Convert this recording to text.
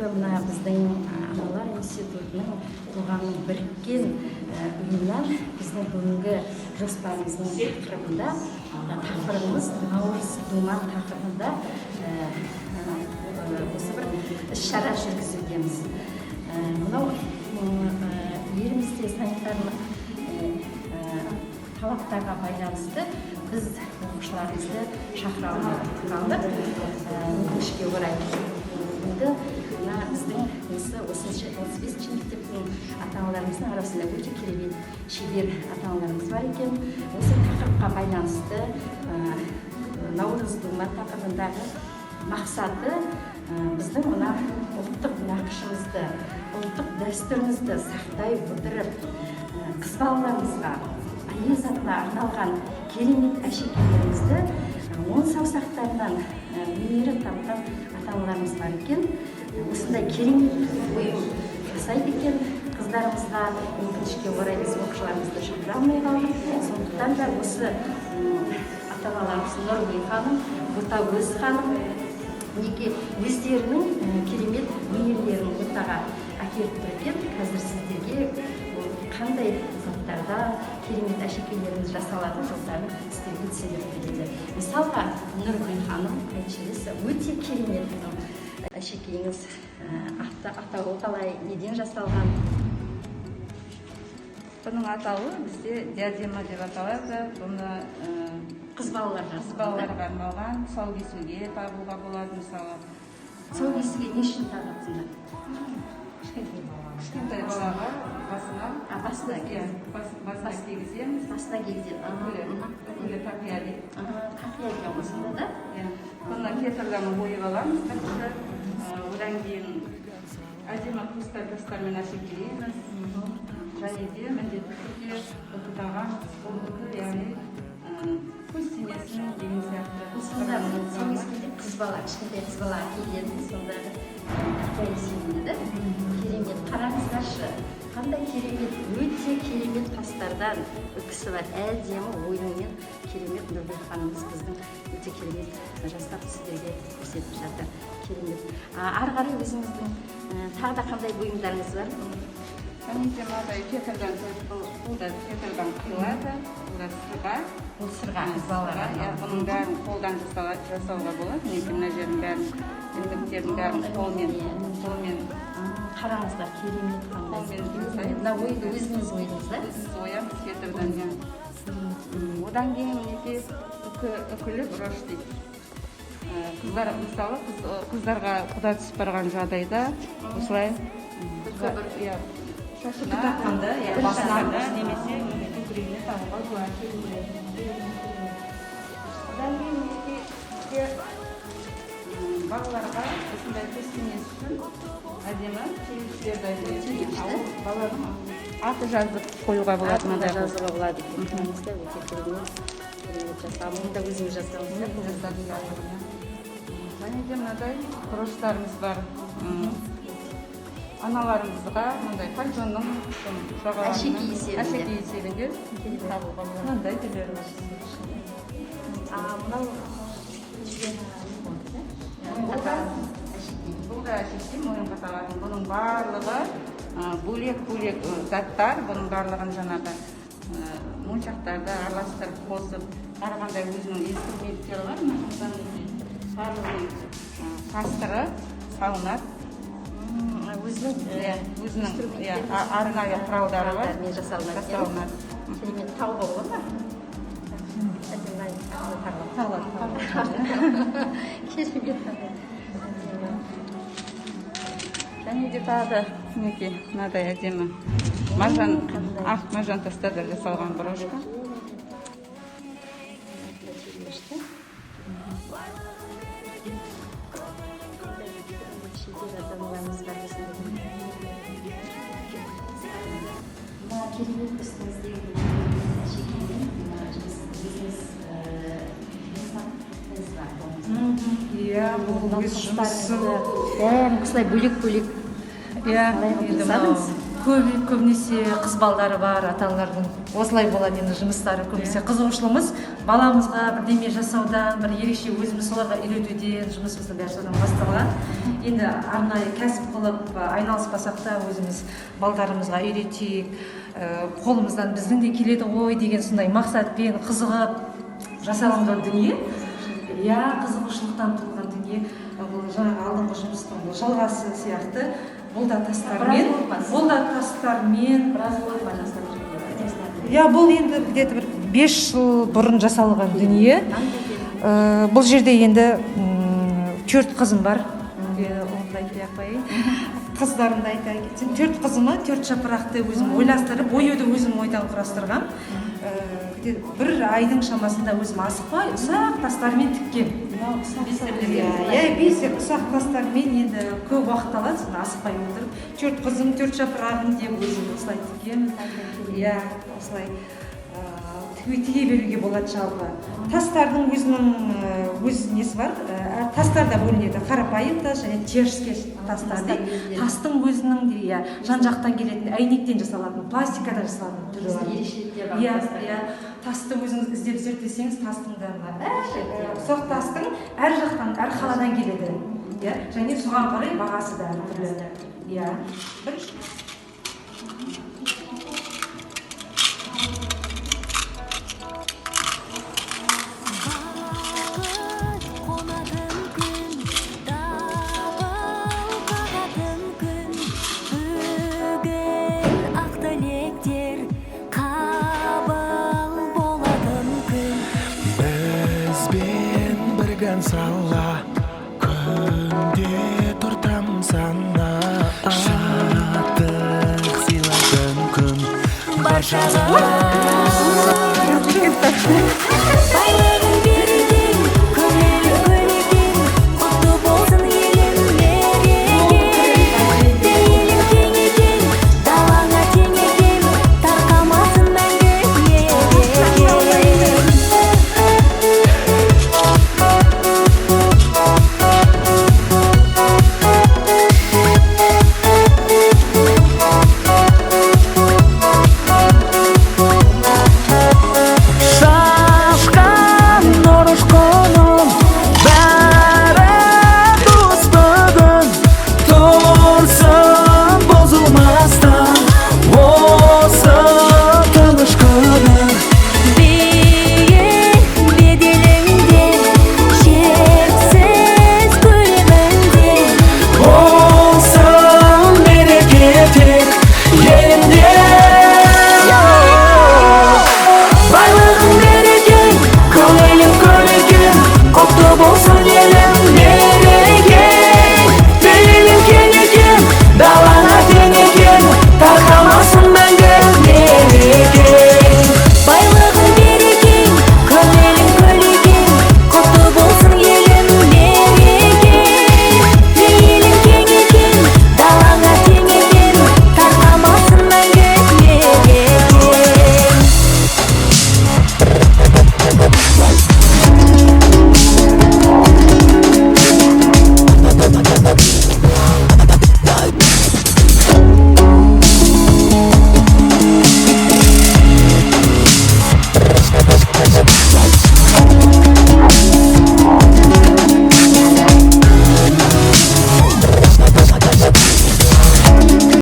Бүгінгі мына біздің аналар институтының, қоғамның біріккен ұйымынан біздің бүгінгі жоспарымыздың тақырыбында, тақырыбымыз «Наурыз думан» тақырыбында осы бір іс шара жүргізудеміз. Мынау елімізде санитарлық талаптарға байланысты біз оқушыларымызды шақыра алмай қалдық, өкінішке орай. Енді мына біздің осы 35-ші мектептің ата аналарымыздың арасында өте керемет, шебер ата аналарымыз бар екен. Осы тақырыпқа байланысты, «Наурыз думан» тақырыбындағы мақсаты біздің мына ұлттық нақышымызды, ұлттық дәстүрімізді сақтай отырып, қыз балаларымызға, әйел затына арналған керемет әшекейлерімізді он саусақтарынан өнерін тапқан ата аналарымыз бар екен. Осындай керемет бұйым жасайды екен қыздарымызға. Өкінішке орай, біз оқушыларымызды шақыра алмай қалдық. Сондықтан да осы ата аналарымыз Нұргүл ханым, Ботагөз ханым мінекей өздерінің керемет өнерлерін ортаға әкеліп тұр екен. Қазір сіздерге ол қандай заттардан керемет әшекейлеріміз жасалатын жолдарын сіздерге түсіндіріп береді. Мысалға, Нұргүл ханым, айтып жібересіз, өте керемет мынау әшекейіңіз, атауы қалай, неден жасалған? Бұның атауы бізде диадема деп аталады. Бұны Қыз балаларға. қыз балаларға арналған, тұсау кесуге тағуға болады, мысалы. Тұсау кесуге не үшін тағады сонда? Кішкентай балаға басына. А, басына. Иә, басына кигіземіз. Басына кигізеді. Үкілі тақия дейді. Тақия екен ғой сонда да. Иә, бұны фетрдан ойып аламыз бірінші. Одан кейін әдемі хрусталь тастармен әшекейлейміз және де міндетті түрде үкі тағамыз. Бұл үкі, яғни көз тимесін деген сияқты. Сонда тұсау кескенде қыз бала, кішкентай қыз бала киіледі сонда тақия есебінде да. Керемет, қараңыздаршы, қандай керемет, өте керемет тастардан үкісі бар, әдемі оюмен керемет. Нұргүл ханымыз біздің өте керемет жасап, сіздерге көрсетіп жатыр. Керемет. Ары қарай өзіңіздің тағы да қандай бұйымдарыңыз бар? Және де мынадай фетрдан, бұл да фетрдан қиылады, бұл да сырға. Бұл сырға, қыз балаларға. Иә, бұның бәрін қолдан жасауға болады. Мінекей, мына жердің бәрін, ілмектердің бәрін қолмен. Қараңыздар, керемет қандай. Қолмен жасайды. Мына оюды өзіңіз ойдыңыз да? Өзіміз оямыз фетрдан, иә. Одан кейін, мінекей, үкілі брошь дейді. Қыздар, мысалы, қыздарға құда түсіп барған жағдайда осылай иә, шашына таққанда, иә, үкі басына. таққанда немесе көкірегіне тағуға болады. Одан кейін, мінекей, бізде балаларға осындай көз тимес үшін әдемі түймешелерді әзірлейміз. Түймеш, Ал баланың аты жазып қоюға болады. Атын да Мынандай қылып. жазуға болады екен. Қараңыздар, өте керемет, керемет жасалған. Мұны да өзіңіз жасадыңыз да? Жасадым, иә. Және де мынадай броштарымыз бар. Аналарымызға мындай фальшонның жағаларына Әшекей есебінде. Әшекей есебінде табуға болады. Мынандай түрлері бар. А мынау Бұл да, бұл да әшекей, мойынға тағатын. Бұның барлығы бөлек бөлек заттар. Бұның барлығын жаңағы моншақтарды араластырып, қосып, әрқандай өзінің инструменттері бар. Мына барлығының тастыры салынады. Өзінің Иә, өзінің, иә, арнайы құралдары бар. Құралдармен жасалынады екен. Жасалынады. Керемет. Тағуға бола ма? Әдемі. Тағылады. Керемет, әдемі. Және де тағы да, мінекей, мынадай әдемі маржан, Қандай? ақ маржан тастардан жасалған брошка. Түймешті. Шетел ата-аналарымыз бар осындай. Мына керемет үстіңіздегі әшекеймен мына өзіңіз жасап ба қолыңызға? Иә, бұл Мынау өз жұмысым. тастарыңызды бәрін осылай бөлек бөлек Иә, қалай қылып енді жасадыңыз? мынау Көбінесе қыз балдары бар ата аналардың осылай болады енді жұмыстары. Көбінесе қызығушылығымыз баламызға бірдеме жасаудан, бір ерекше өзіміз соларға үйретуден, жұмысымыздың бәрі содан басталған. Енді арнайы кәсіп қылып айналыспасақ та, өзіміз балдарымызға үйретейік, қолымыздан біздің де келеді ғой деген сондай мақсатпен қызығып жасалынған дүние. Иә, қызығушылықтан туған дүние. Бұл жаңағы алдыңғы жұмыстың бұл жалғасы сияқты. Бұл да тастармен, бұл да тастармен. Біраз болды ма жасап жүргеніне? Иә, бұл енді где-то бір 5 жыл бұрын жасалған дүние. Бұл жерде енді төрт қызым бар. Оны да айтпай ақ қояйын, қыздарымды айта кетсем, төрт қызыма төрт жапырақты өзім ойластырып, оюды өзім ойдан құрастырғам. Где-то бір айдың шамасында өзім асықпай ұсақ тастармен тіккем. Иә, бисер ұсақ тастармен. Енді көп уақыт алады, соны асықпай отырып, төрт қызым, төрт жапырағым деп өзім осылай тікемін. Иә, осылай тіге беруге болады. Жалпы тастардың өзінің өз несі бар. Әр тастар да бөлінеді: қарапайым тас және чешский тастар дейді. Тастың өзінің де, иә, жан жақтан келетін, әйнектен жасалатын, пластикадан жасалатын түрі бар. Ерекшеліктері бар Иә. Тастардың. Иә, тасты өзіңіз іздеп зерттесеңіз, тастың да мына әр ұсақ тастың әр жақтан, әр қаладан келеді, иә, және соған қарай бағасы да әртүрлі. Иә, бірінші. Бақыт қонатын күн, дабыл қағатын күн, бүгін ақ тілектер қабыл болатын күн. Бізбен бірге ән сала, күнде тұр тамсана, шаттық сыйлайтын күн баршаға.